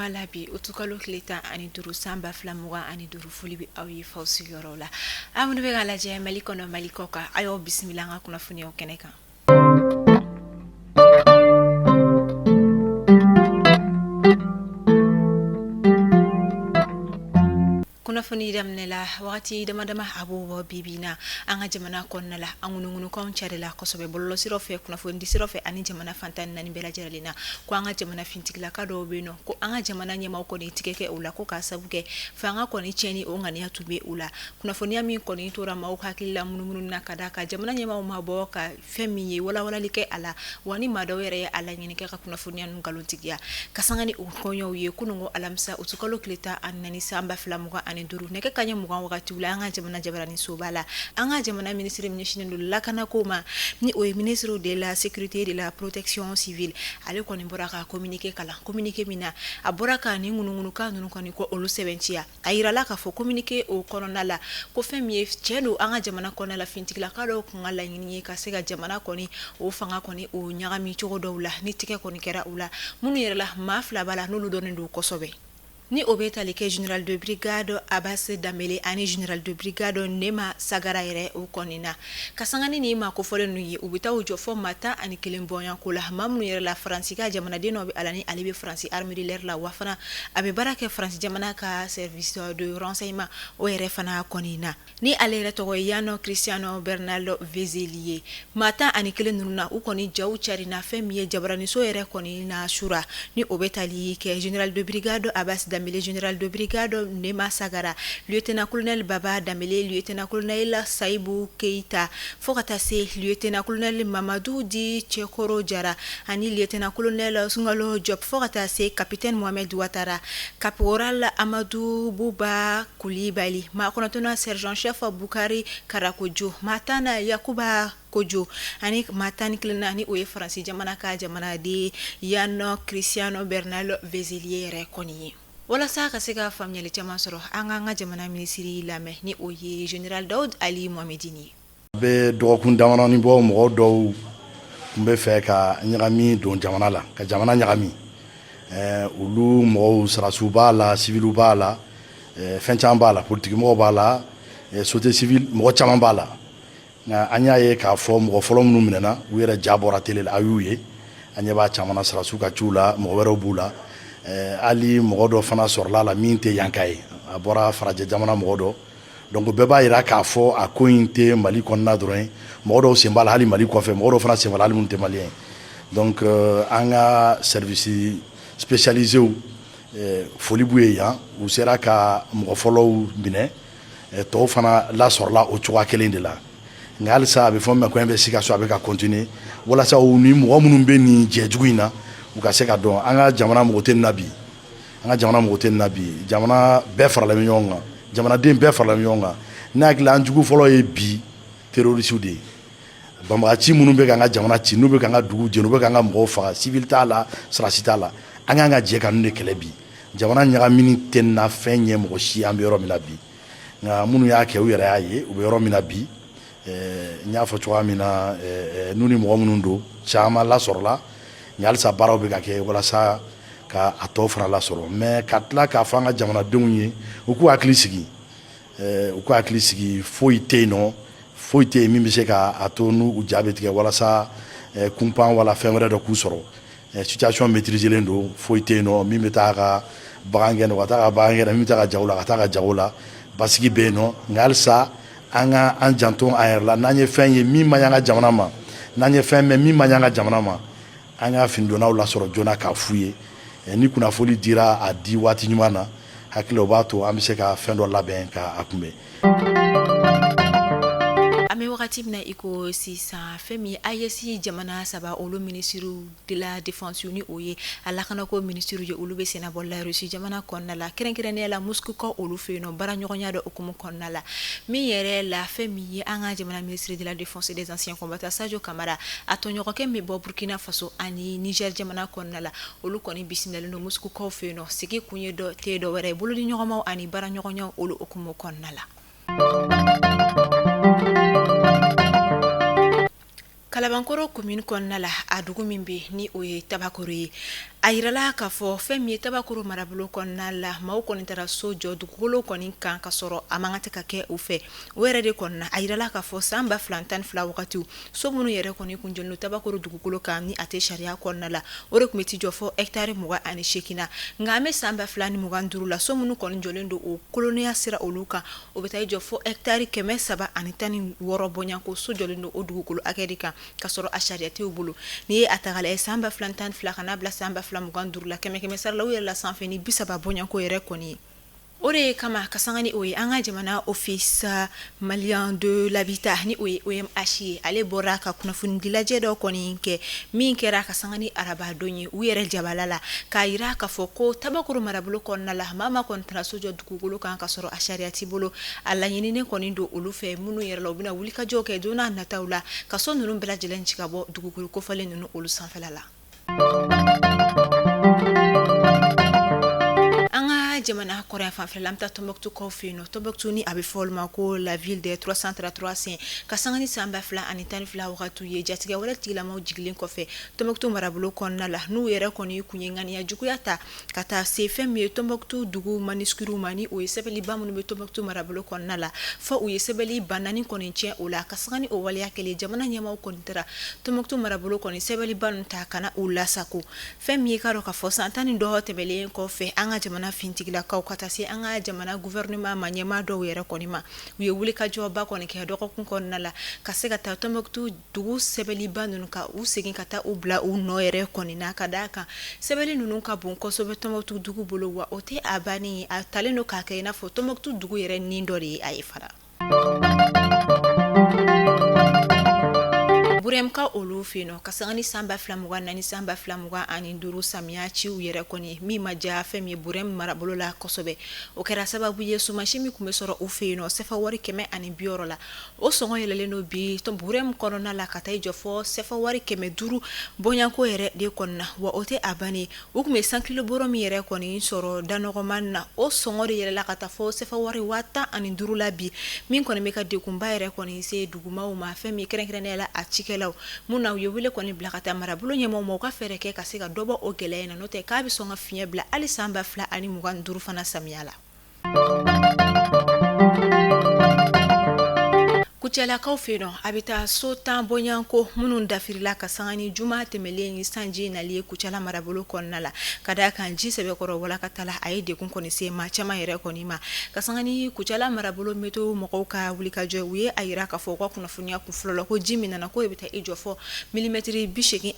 cogoya la bi utukalo tile 15 san 2025, foli bɛ aw ye f'aw sigiyɔrɔ la. Aw minnu bɛ k'a lajɛ Mali kɔnɔ, Mali kɔ kan, a y'aw bisimila an ka kunnafoniyaw kɛnɛ kan. Kunnafoni daminɛ la, wagati dama dama a b'o bɔ bi bi na an ka jamana kɔnɔna la, an ŋunuŋunukanw carila kosɛbɛ bɔlɔlɔsiraw fɛ, kunnafonidi siraw fɛ ani jamana fan 14 bɛɛ lajɛlen na, ko an ka jamana finitigilaka dɔw bɛ yen nɔ, ko an ka jamana ɲɛmaaw kɔni tigɛ kɛ u la, ko k'a sabu kɛ fanga kɔni tiɲɛni o ŋaniya tun bɛ u la. Kunnafoniya min kɔni tora maaw hakili la munumunu na ka d'a kan jamana ɲɛmaaw ma bɔ ka fɛn min ye walawalali kɛ a la, wa ni maa dɔw yɛrɛ ye a laɲini kɛ ka kunnafoniya ninnu nkalontigiya ka sanga ni o kɔɲɔw ye. Kununko alamisa utukalo tile 14 san 2025, nɛgɛ kanɲɛ 20 wagatiw la, an ka jamana jabaranin soba la, an ka jamana minisiri min ɲɛsinnen don lakanako ma, ni o ye ministre de la sécurité de la protection civile, ale kɔni bɔra ka communiqué kalan. Communiqué min na, a bɔra ka nin ŋunuŋunukan ninnu kɔni ko olu sɛbɛntiya. A yirala k'a fɔ communiqué o kɔnɔna la ko fɛn min ye tiɲɛ don, an ka jamana kɔnɔna la, finitigilaka dɔw tun ka laɲini ye ka se ka jamana kɔni o fanga kɔni o ɲagami cogo dɔw la, ni tigɛ kɔni kɛra u la, minnu yɛrɛ la maa fila b'a la n'olu dɔnnen don kosɛbɛ, ni o bɛ tali kɛ général de brigade Abbas Danbele ani général de brigade Nema Sagara yɛrɛ o kɔni na. Ka sanga ni nin maa kofɔlen ninnu ye, u bɛ taa u jɔ fɔ maa 11 bɔɲɔgɔnko la, maa minnu yɛrɛ la Faransi ka jamanaden dɔ bɛ a la, ni ale bɛ Faransi armée de l'air la, wa fana a bɛ baara kɛ Faransi jamana ka service de renseignement o yɛrɛ fana kɔni na, ni ale yɛrɛ tɔgɔ ye Yann Christian Bernard Vezeli ye. Maa 11 ninnu na, u kɔni jaw carinna fɛn min ye jabaraninso yɛrɛ kɔni na sura, ni o bɛ tali kɛ général de brigade Abbas Danbele, général de brigade Nema Sagara, lieutenant colonel Baba Danbele, lieutenant colonel Sayibu Keyita, fo ka taa se lieutenant colonel Mamadu dit Cɛkɔrɔ Jara ani lieutenant colonel Sunkalo Jɔp, fo ka taa se capitaine Mohamed Watara, caporal Amadu Buba Kulibali, maa kɔnɔntɔnnan sergent chef Bukari Karakojo, maa tannan Yakuba Kojo ani maa 11nan, ni o ye Faransi jamana ka jamanaden Yann Christian Bernard Vezeli yɛrɛ kɔni ye. Walasa ka se ka faamuyali caman sɔrɔ, an k'an ka jamana minisiri lamɛn, ni o ye général Daoud Ali Mohamedine ye. A bɛ dɔgɔkun damadɔnin bɔ, mɔgɔ dɔw tun bɛ fɛ ka ɲagami don jamana la, ka jamana ɲagami. Olu mɔgɔw, sɔrɔdasiw b'a la, civiliw b'a la, fɛn caman b'a la, politikimɔgɔw b'a la, société civile mɔgɔ caman b'a la. Nka an y'a ye k'a fɔ mɔgɔ fɔlɔ minnu minɛna, u yɛrɛ ja bɔra télé la, a y'u ye. An ɲɛ b'a caman na, sɔrɔdasiw ka ciw la, mɔgɔ wɛrɛw b'u la. Hali mɔgɔ dɔ fana sɔrɔla a la min tɛ yanka ye, a bɔra farajɛ jamana mɔgɔ dɔ. Donc bɛɛ b'a jira k'a fɔ a ko in tɛ Mali kɔnɔna dɔrɔn ye, mɔgɔ dɔw sen b'a la hali Mali kɔfɛ, mɔgɔ dɔw fana sen b'a la hali minnu tɛ malien ye. Donc an ka service spécialisés, foli b'u ye yan, u sera ka mɔgɔ fɔlɔw minɛ, tɔw fana lasɔrɔla o cogoya kelen de la. Nka halisa a bɛ fɔ min ma ko investigation, a bɛ ka continuer walasa u ni mɔgɔ minnu bɛ nin jɛjugu in na, u ka se ka dɔn. An ka jamana mɔgɔ tɛ nin na bi, an ka jamana mɔgɔ tɛ nin na bi. Jamana bɛɛ faralen bɛ ɲɔgɔn kan, jamanaden bɛɛ faralen bɛ ɲɔgɔn kan. Ne hakili la, an jugu fɔlɔ ye bi terroriste de ye, banbagaci minnu bɛ k'an ka jamana ci, n'u bɛ k'an ka dugu jeni, u bɛ k'an ka mɔgɔw faga, civil t'a la, sɔrɔdasi t'a la. An kan ka jɛ ka ninnu de kɛlɛ bi. Jamana ɲagamini tɛ na fɛn ɲɛ mɔgɔ si, an bɛ yɔrɔ min na bi. Nka minnu y'a kɛ, u yɛrɛ y'a ye u bɛ yɔrɔ min na bi. N y'a fɔ cogoya min na, n'u ni mɔgɔ minnu don, caman lasɔrɔla, nka halisa baaraw bɛ ka kɛ walasa ka a tɔw fana lasɔrɔ. Mais ka tila k'a fɔ an ka jamanadenw ye, u k'u hakili sigi, u k'u hakili sigi, foyi tɛ yen nɔ, foyi tɛ yen min bɛ se k'a to n'u ja bɛ tigɛ walasa kunpan wala fɛn wɛrɛ dɔ k'u sɔrɔ. Situation maîtrisélen don, foyi tɛ yen nɔ. Min bɛ taa ka bagan gɛn, ka taa ka bagan gɛn, min bɛ taa ka jago la, ka taa ka jago la, basigi bɛ yen nɔ. Nka halisa an ka an janto an yɛrɛ la. N'an ye fɛn ye min man ɲi an ka jamana ma, n'an ye fɛn mɛn min man ɲi an ka jamana ma, an ka finidonnaw lasɔrɔ joona k'a f'u ye. Ni kunnafoni dira a di waati ɲuman na, hakili o b'a to an bɛ se ka fɛn dɔ labɛn k'a kunbɛn. An bɛ wagati min na i ko sisan, fɛn min AES jamana saba, olu minisiriw de la défense, ni o ye a lakanako minisiriw ye, olu bɛ senna bɔ la Russie jamana kɔnɔna la, kɛrɛnkɛrɛnnenya la Moscou ka olu fɛ yen nɔ, baaraɲɔgɔnya dɔ hukumu kɔnɔna la. Min yɛrɛ la, fɛn min ye an ka jamana ministre de la défense des anciens combattants Sadio Kamara, a tɔɲɔgɔnkɛ min bɔ Burkina Faso ani Niger jamana kɔnɔna la, olu kɔni bisimilalen don Moscou kaw fɛ yen nɔ. Sigi kun ye dɔ tɛ dɔ wɛrɛ ye, bolodiɲɔgɔnmaw ani baaraɲɔgɔnyaw olu hukumu kɔnɔna la. Kalabankɔrɔ commune kɔnɔna la, a dugu min bɛ ni o ye Tabakoro ye. A yirala k'a fɔ fɛn min ye Tabakoro marabolo kɔnɔna la, maaw kɔni taara so jɔ dugukolo kɔni kan ka sɔrɔ a man kan tɛ ka kɛ u fɛ. O yɛrɛ de kɔnɔna, a yirala k'a fɔ san 2012 wagati, so minnu yɛrɛ kɔni kun jɔlen don Tabakoro dugukolo kan ni a tɛ sariya kɔnɔna la, o de tun bɛ t'i jɔ fɔ hectare 28 na. Nka an bɛ san 2025 la, so minnu kɔni jɔlen don o koloniya sira olu kan, o bɛ taa i jɔ fɔ hectare 316 bɔɲɔgɔnko. So jɔlen don o dugukolo hakɛ de kan ka sɔrɔ a sariya t'u bolo. N'i ye a ta k'a lajɛ san 2012 ka n'a bila san 2025 la, kɛmɛ kɛmɛ sara la, u yɛlɛla sanfɛ ni 30 bɔɲɔgɔnko yɛrɛ kɔni ye. O de kama ka sanga ni o ye, an ka jamana Office malien de l'habitat, ni o ye OMH ye, ale bɔra ka kunnafonidilajɛ dɔ kɔni kɛ min kɛra ka sanga ni arabadon ye u yɛrɛ jabala la, k'a jira k'a fɔ ko Tabakoro marabolo kɔnɔna la, maa maa kɔni taara so jɔ dugukolo kan ka sɔrɔ a sariya t'i bolo, a laɲininen kɔni don olu fɛ minnu yɛrɛ la u bɛna wulikajɔ kɛ don n'a nataw la ka so ninnu bɛɛ lajɛlen ci ka bɔ dugukolo kofɔlen ninnu olu sanfɛla la. An ka jamana kɔrɔn fanfɛ la, an bɛ taa Tɔnbukutukaw fɛ yen nɔ. Tɔnbukutu ni a bɛ fɔ olu ma ko la ville des 333 saints, ka sanga ni san 2012 wagati ye, jatigɛwale tigilamaw jigilen kɔfɛ Tɔnbukutu marabolo kɔnɔna la, n'u yɛrɛ kɔni kun ye ŋaniya juguya ta ka taa se fɛn min ye Tɔnbukutu dugu manuscrits ma, ni o ye sɛbɛnniba minnu bɛ Tɔnbukutu marabolo kɔnɔna la, fɔ u ye sɛbɛnni 4000 kɔni tiɲɛ o la. Ka sanga ni o waleya kɛlen, jamana ɲɛmaaw kɔni taara Tɔnbukutu marabolo kɔni sɛbɛnniba ninnu ta ka na u lasago. Fɛn min ye k'a dɔn k'a fɔ san 10 ni dɔ tɛmɛlen kɔfɛ, an ka jamana finitigilakaw ka taa se an ka jamana gouvernement ma ɲɛmaa dɔw yɛrɛ kɔni ma, u ye wulikajɔba kɔni kɛ dɔgɔkun kɔnɔna la ka se ka taa Tɔnbukutu dugu sɛbɛnniba ninnu ka u segin ka taa u bila u nɔ yɛrɛ kɔni na, ka d'a kan sɛbɛnni ninnu ka bon kosɛbɛ Tɔnbukutu dugu bolo, wa o tɛ a bannen ye, a talen don k'a kɛ i n'a fɔ Tɔnbukutu dugu yɛrɛ ni dɔ de ye a ye fana. Burɛmkaw olu fɛ yen nɔ, ka sanga ni san 2024 san 2025 samiya ciw yɛrɛ kɔni min ma diya fɛn min ye Burɛm marabolo la kosɛbɛ, o kɛra sababu ye sumansi min tun bɛ sɔrɔ u fɛ yen nɔ sefa wari 160 la, o sɔngɔ yɛlɛlen don bi Burɛm kɔnɔna la ka taa i jɔ fɔ sefa wari 500 bɔɲɔgɔnko yɛrɛ de kɔnɔna. Wa o tɛ a bannen, u tun bɛ 100 kilo bɔrɔ min yɛrɛ kɔni sɔrɔ da nɔgɔman na, o sɔngɔ de yɛlɛla ka taa fɔ sefa wari 15,000 la bi, min kɔni bɛ ka degunba yɛrɛ kɔni se dugumaw ma, fɛn min kɛrɛnkɛrɛnnenya la a cikɛlaw mun na u ye wele kɔni bila ka taa marabolo ɲɛmaaw ma, u ka fɛɛrɛ kɛ ka se ka dɔ bɔ o gɛlɛya in na, n'o tɛ k'a bɛ sɔn ka fiɲɛ bila hali san 2025 fana samiya la. Kucalakaw fɛ yen nɔ, a bɛ taa so 10 bɔɲɔgɔnko minnu dafirila ka sanga ni juma tɛmɛnlen ni sanji nali ye Kucala marabolo kɔnɔna la, ka d'a kan ji sɛbɛkɔrɔ walakatala a ye degun kɔni se maa caman yɛrɛ kɔni ma. Ka sanga ni Kucala marabolo météo mɔgɔw ka wulikajɔ, u ye a jira k'a fɔ u ka kunnafoniya kun fɔlɔ la ko ji min nana k'o de bɛ taa i jɔ fɔ milimɛtiri 86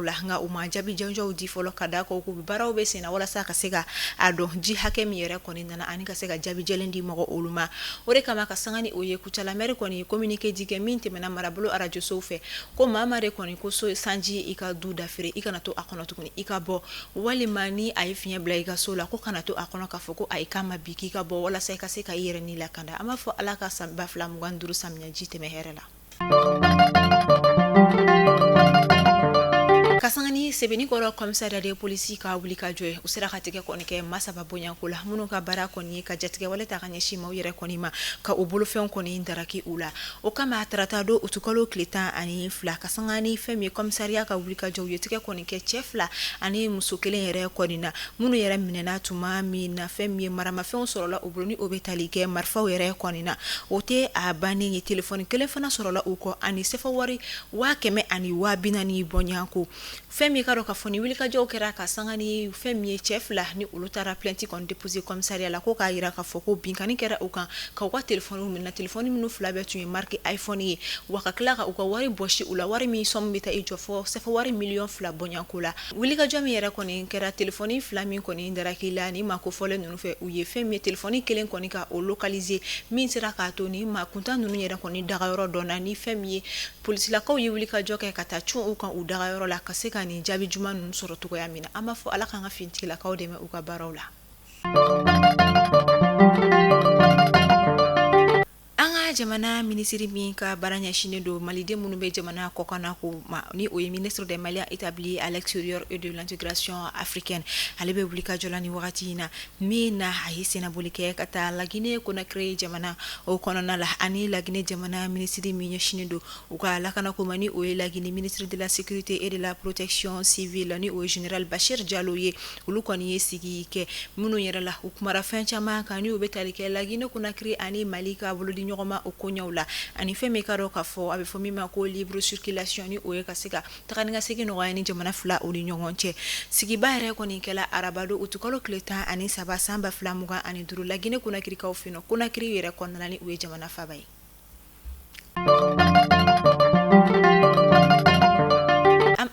la, nka u ma jaabi jɔnjɔnw di fɔlɔ, ka d'a kan k'u baaraw bɛ senna walasa ka se ka a dɔn ji hakɛ min yɛrɛ kɔni nana ani ka se ka jaabi jɛlen di mɔgɔ olu ma. O de kama ka sanga ni o ye, Kucala mɛri kɔni ye communiqué di kɛ min tɛmɛna marabolo arajosow fɛ, ko maa maa de kɔni ko so sanji i ka du dafiri, i kana to a kɔnɔ tuguni, i ka bɔ, walima ni a ye fiɲɛ bila i ka so la, ko kana to a kɔnɔ k'a fɔ ko ayi k'a ma bin, k'i ka bɔ walasa i ka se ka i yɛrɛ ni lakanda. An b'a fɔ Ala ka san 2025 samiyaji tɛmɛ hɛrɛ la. Ka sanga ni Sebenikɔrɔ commissariat de police ka wulikajɔ ye, u sera ka tigɛ kɔni kɛ maa saba bɔɲɔgɔnko la minnu ka baara kɔni ye ka jatigɛwale ta ka ɲɛsin maaw yɛrɛ kɔni ma, ka u bolofɛnw kɔni daraki u la. O kama tarata don utukalo tile 12, ka sanga ni fɛn min ye commissariat ka wulikajɔ, u ye tigɛ kɔni kɛ cɛ fila ani muso kelen yɛrɛ kɔni na, minnu yɛrɛ minɛna tuma min na fɛn min ye maramafɛnw sɔrɔla u bolo ni o bɛ tali kɛ marifaw yɛrɛ kɔni na. O tɛ a bannen ye, telefɔni kelen fana sɔrɔla u kɔ ani sefa wari 100 ani 40,000 bɔɲɔgɔnko. Fɛn min k'a dɔn k'a fɔ ni wulikajɔw kɛra ka sanga ni fɛn min ye cɛ fila ni olu taara plainte kɔni déposer commissariat la, ko k'a jira k'a fɔ ko binkanni kɛra u kan ka u ka telefɔniw minɛ, telefɔni minnu fila bɛɛ tun ye marque iPhone ye, wa ka tila ka u ka wari bɔsi u la, wari min somme bɛ taa i jɔ fɔ sefa wari miliyɔn 2 bɔɲɔgɔnko la. Wulikajɔ min yɛrɛ kɔni kɛra, telefɔni fila min kɔni darakila ni maa kofɔlen ninnu fɛ, u ye fɛn min ye telefɔni kelen kɔni ka o localiser, min sera k'a to ni maa kuntan ninnu yɛrɛ kɔni dagayɔrɔ dɔnna, ni fɛn min ye polisilakaw ye wulikajɔ kɛ ka taa cun u kan u dagayɔrɔ la ka se ka nin jaabi juman ninnu sɔrɔ cogoya min na. An b'a fɔ Ala k'an ka finitigilakaw dɛmɛ u ka baaraw la. An ka An ka jamana minisiri min ka baara ɲɛsinnen don maliden minnu bɛ jamana kɔkan ko ma, ni o ye ministre des Maliens établis à l'extérieur et de l'intégration africaine, ale bɛ wulikajɔ la ni wagati in na, min na a ye sennaboli kɛ ka taa Laginɛ Konakiri jamana o kɔnɔna la, ani Laginɛ jamana minisiri min ɲɛsinnen don u ka lakanako ma, ni o ye Laginɛ ministre de la sécurité et de la protection civile, ni o ye général Bachir Diallo ye. Olu kɔni ye sigi kɛ minnu yɛrɛ la, u kumara fɛn caman kan, ni u bɛ tali kɛ Laginɛ Konakiri ani Mali ka bolodi ɲɔgɔn ma o koɲɛw la, ani fɛn min ka dɔn k'a fɔ a bɛ fɔ min ma ko libre circulation, ni o ye ka se ka taga ni ka segin nɔgɔya ni jamana fila o ni ɲɔgɔn cɛ. Sigiba yɛrɛ kɔni kɛla arabadon utukalo tile 13 san 2025 Laginɛ Konakirikaw fɛ yen, Konakiri yɛrɛ kɔnɔna, ni o ye jamana faaba ye.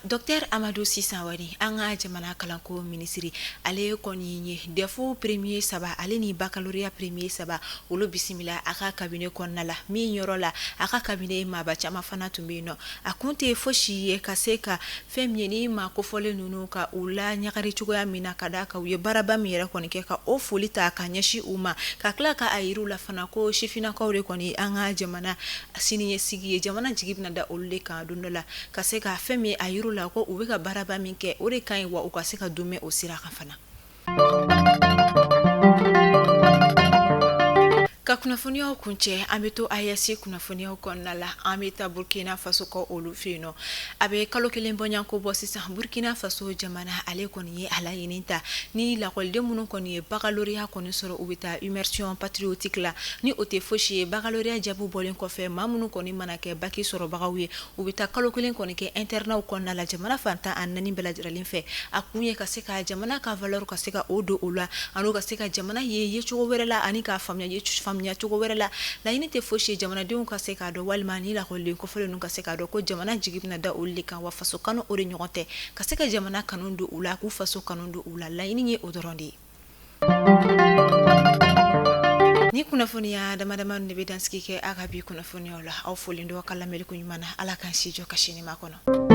Docteur Amadu Sisan Wani, an ka jamana kalanko minisiri, ale kɔni ye DEF premier saba ale ni baccalauréat premier saba olu bisimila a ka cabinet kɔnɔna la, min yɔrɔ la a ka cabinet maaba caman fana tun bɛ yen nɔ. A kun tɛ fosi ye ka se ka fɛn min ye ni maa kofɔlen ninnu ka u la ɲagari cogoya min na, ka d'a kan u ye baaraba min yɛrɛ kɔni kɛ, ka o foli ta ka ɲɛsin u ma, ka tila ka a yir'u la fana ko sifinnakaw de kɔni an ka jamana siniɲɛsigi ye, jamana jigi bɛna da olu de kan don dɔ la, ka se ka fɛn min a yir'u la ko u bɛ ka baaraba min kɛ, o de ka ɲi, wa u ka se ka don o sira kan fana. Ka kunnafoniyaw kuncɛ, an bɛ to AES kunnafoniyaw kɔnɔna la. An bɛ taa Burkina Faso kɔ olu fɛ yen nɔ. A bɛ kalo kelen bɔɲɔgɔnko bɔ sisan, Burkina Faso jamana ale kɔni ye a laɲini ta ni lakɔliden minnu kɔni ye baccalauréat kɔni sɔrɔ, u bɛ taa immersion patriotique la, ni o tɛ fosi ye baccalauréat jaabi bɔlen kɔfɛ, maa minnu kɔni mana kɛ bac sɔrɔbagaw ye, u bɛ taa kalo kelen kɔni kɛ internatw kɔnɔna la jamana fan 14 bɛɛ lajɛlen fɛ. A kun ye ka se ka jamana ka valeur ka se ka o don o la, ani ka se ka jamana ye yecogo wɛrɛ la, ani k'a faamuya cogo wɛrɛ la. Laɲini tɛ fosi ye jamanadenw ka se k'a dɔn, walima ni lakɔliden kofɔlen ninnu ka se k'a dɔn ko jamana jigi bɛna da olu de kan, wa faso kanu o de ɲɔgɔn tɛ, ka se ka jamana kanu don u la, k'u faso kanu don u la. Laɲini ye o dɔrɔn de ye. Ni kunnafoniya dama dama de bɛ dansigi kɛ a ka bi kunnafoniyaw la. Aw folen don ka lamɛnni ko ɲuman na. Ala k'an si jɔ ka sini ma kɔnɔ.